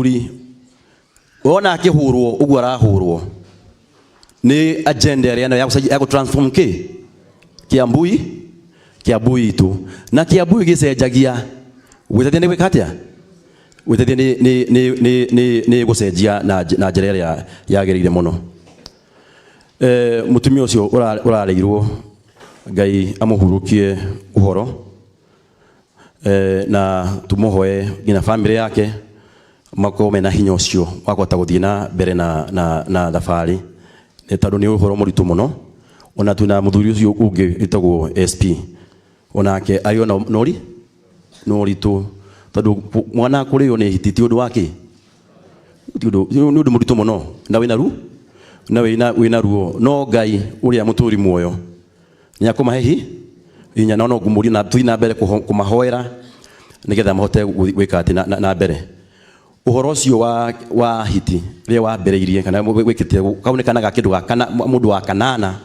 Muthuri wona akĩhũrwo ũguo arahũrwo nĩ agenda ĩrĩa ĩno ya gũ transform kĩ Kiambu Kiambu itũ na Kiambu gĩcenjagia gwĩteithia nĩ gwĩka atĩa gwĩteithia nĩ gũcenjia na njĩra ĩrĩa yagĩrĩire mũno. Mũtumia ũcio ũrarĩirwo Ngai amũhurũkie ũhoro na tũmũhoe nginya family yake makorwo mena hinya ũcio wa kũhota gũthiĩ na mbere na thabarĩ nĩ tondũ nĩ ũhoro mũritũ mũno. Ona twĩna mũthuri ũcio ũngĩ wĩtagwo SP onake arĩ ona nori no ũritũ tondũ mwana kũrĩo nĩ hiti ti ũndũ wa kĩ ti ũndũ nĩ ũndũ mũritũ mũno na wĩna ru na wĩna ruo no Ngai ũrĩa mũtũri muoyo nĩ akũmahe hinya na no ngũmũria na tũthiĩ na mbere kũmahoera nĩgetha mahote gwĩka atĩ na mbere ũhoro ũcio wa hiti rĩrĩa wambĩrĩirie kana wĩkĩte kau nĩ kana ga kĩndũ ga kana mũndũ wa kanana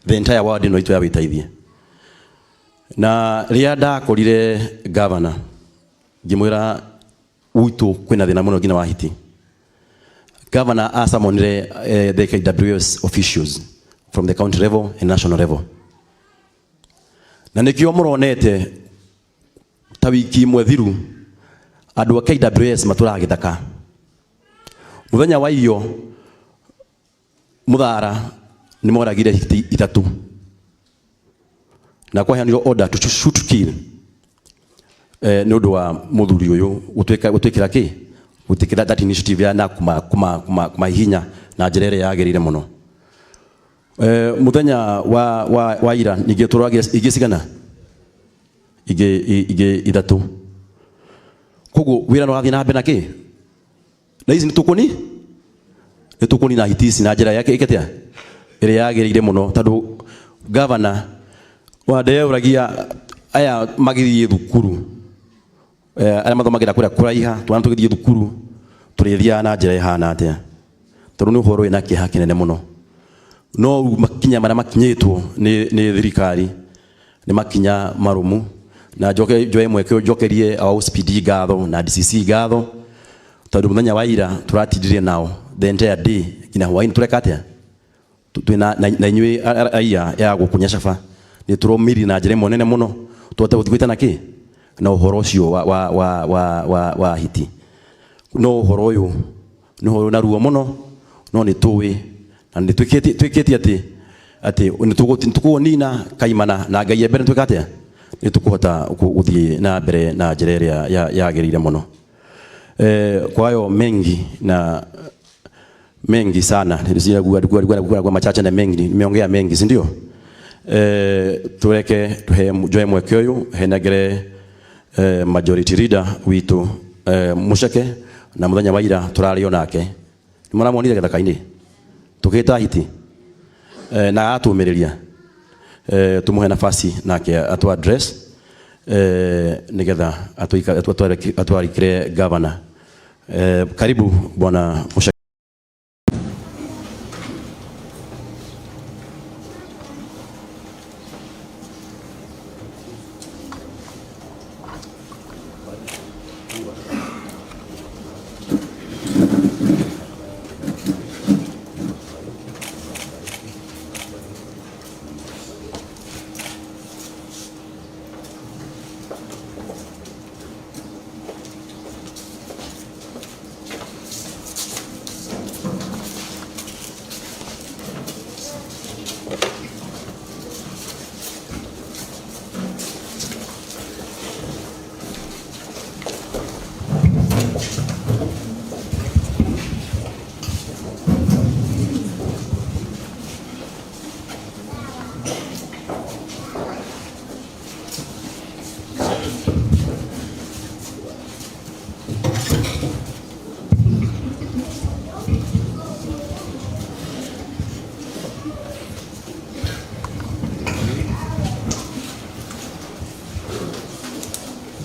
the entire world ĩno itũ ya wĩteithie. Na rĩrĩa ndakorire governor ngĩmwĩra gwitũ kwĩna thĩna mũno nginya wa hiti. Governor acamonire the KWS officials from the county level and national level. Na nĩkĩo mũronete ta wiki ĩmwe thiru andũ a KWS matũraga gĩthaka. Mũthenya wa iyo Mũthara nĩ moragire hiti ithatũ na kwaheanirwo order to shoot kill nĩ ũndũ wa mũthuri ũyũ gũtuĩkĩra kĩ gũtuĩkĩra that initiative ya na kumahihinya na njĩra ĩrĩa yagĩrĩire mũno. Mũthenya wa ira ningĩ tũragire ingĩ cigana ingĩ ithatũ. Koguo wĩra nĩ ũrathiĩ na mbere na kĩ na ici nĩ tũkũnina hiti ici na njĩra yake ĩkĩte ĩrĩa yagĩrĩire mũno tondũ governor wa ndeyũragia aya magĩthiĩ thukuru arĩa mathomagĩra kũrĩa kũraiha twana tũgĩthiĩ thukuru tũrĩthiaga na njĩra ĩhana atĩa tondũ nĩ ũhoro wĩna kĩeha kĩnene mũno no makinya marĩa makinyĩtwo nĩ thirikari nĩ makinya marũmu na njoke njoe mweke ũyũ njokerie our OCPD ngatho na DCC ngatho tondũ mũthenya wa ira tũratindirie nao the entire day nginya hwaĩ-inĩ tũreka atĩa twĩna na inyuĩ raia ya gũkũ Nyacaba nĩ tũromirie na njĩra ĩmwe nene mũno tũhote gũthiĩ gwĩtana kĩ na ũhoro ũcio wa hiti no ũhoro ũyũ nĩ ũhoro na ruo mũno no nĩ tũĩ na nĩ twĩkĩtie atĩ nĩ tũkũnina kaimana na Ngai e mbere twĩka atĩa nĩ tũkũhota gũthiĩ na mbere na njĩra ĩrĩa yagĩrĩire mũno. Kwa hayo mengi na mengi sana kwa machache na mengi nimeongea mengi si ndio? Tureke tuhe njoe mweke ũyũ henegere majority leader witũ Muceke na mũthenya wa ira tũrarĩ onake nĩ mũramuonire gĩthaka-inĩ tũgĩta hiti na agatũmĩrĩria tumuhe nafasi nake atu address nigetha atwarikire governor. Karibu bwana Muceke.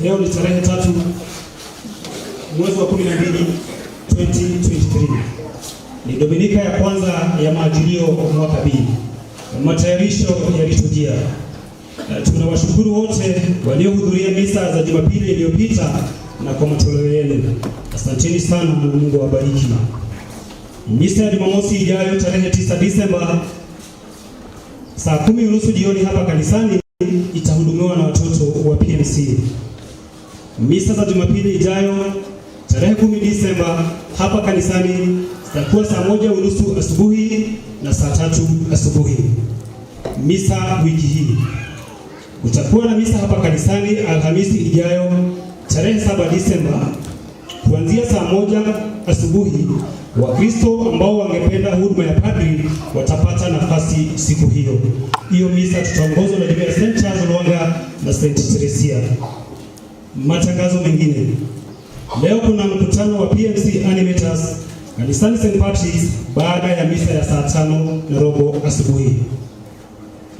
Leo ni tarehe 3 mwezi wa 12 2023. Ni Dominika ya kwanza ya Majilio mwaka B. Matayarisho ya liturujia. Tunawashukuru wote waliohudhuria misa za Jumapili iliyopita na kwa matoleo yenu. Asanteni sana na Mungu awabariki. Misa ya Jumamosi ijayo tarehe 9 Disemba saa 10:30 jioni hapa kanisani itahudumiwa na watoto wa PMC. Misa za Jumapili ijayo tarehe 10 Disemba hapa kanisani zitakuwa saa 1:30 asubuhi na saa 3 asubuhi. Misa wiki hii kutakuwa na misa hapa kanisani Alhamisi ijayo tarehe 7 Disemba kuanzia saa 1 asubuhi. Wakristo ambao wangependa huduma ya padri watapata nafasi siku hiyo. Hiyo misa tutaongozwa na jumuiya ya St. Charles Lwanga na St. Teresia. Matangazo mengine. Leo kuna mkutano wa PMC Animators kanisani St. Patrick's baada ya misa ya saa 5:15 asubuhi.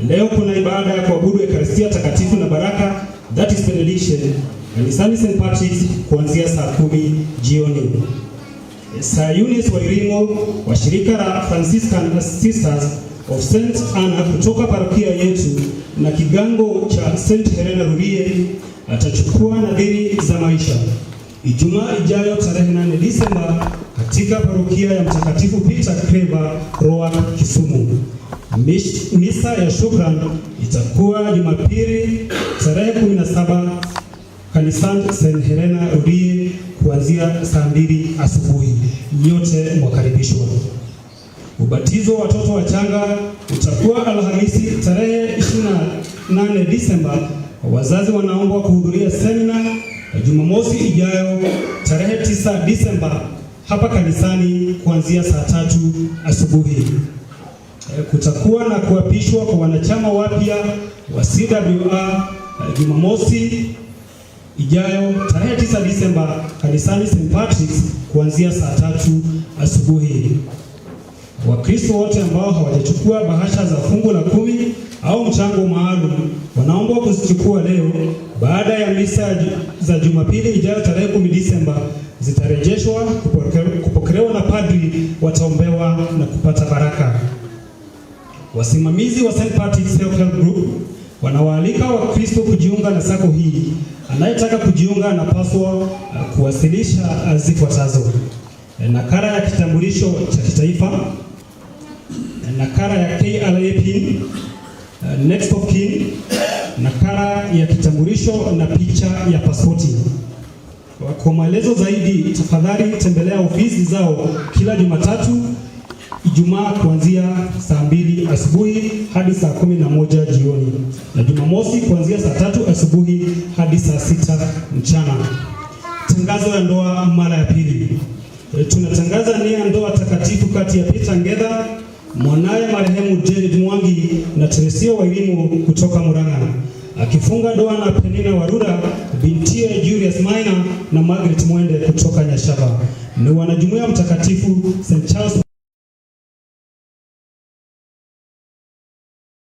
Leo kuna ibada ya kuabudu Ekaristia Takatifu na baraka, that is benediction, kanisani St. Patrick's kuanzia saa 10 jioni. Sir Eunice Wairimu wa shirika la Franciscan Sisters of St. Anna kutoka parokia yetu na kigango cha St. Helena Rurie atachukua nadhiri za maisha Ijumaa ijayo tarehe 8 Disemba katika parokia ya Mtakatifu Peter Claver, Roak, Kisumu. Misa ya shukran itakuwa Jumapili tarehe 17 kanisani St. Helena Rurie kuanzia saa 2 asubuhi. Nyote mwakaribishwa. Ubatizo wa watoto wachanga utakuwa Alhamisi tarehe 28 Disemba. Wazazi wanaombwa kuhudhuria semina ya Jumamosi ijayo tarehe 9 Disemba hapa kanisani kuanzia saa 3 asubuhi. Kutakuwa na kuapishwa kwa wanachama wapya wa CWR Jumamosi ijayo tarehe 9 Disemba kanisani St. Patrick's kuanzia saa 3 asubuhi. Wakristo wote ambao hawajachukua bahasha za fungu la 10 au mchango maalum wanaombwa kuzichukua leo baada ya misa za Jumapili ijayo tarehe 10 Disemba zitarejeshwa kupokelewa na padri, wataombewa na kupata baraka. Wasimamizi wa St. Patrick's Self Help Group wanawaalika Wakristo kujiunga na sako hii. Anayetaka kujiunga anapaswa kuwasilisha zifuatazo: nakala ya kitambulisho cha kitaifa, nakala ya KRA PIN, next of kin, nakala ya kitambulisho na picha ya pasipoti. Kwa maelezo zaidi, tafadhali tembelea ofisi zao kila Jumatatu, Ijumaa kuanzia saa 2 asubuhi hadi saa 11 jioni na Jumamosi kuanzia saa 3 asubuhi hadi saa 6 mchana. Tangazo ya ndoa mara ya pili. Tunatangaza nia ndoa takatifu kati ya Peter Ngetha mwanaye marehemu Jared Mwangi na Teresia Wairimu kutoka Murang'a, akifunga ndoa na Penina Warura bintie Julius Maina na Margaret Mwende kutoka Nyashaba. Ni wanajumuiya Mtakatifu St. Charles.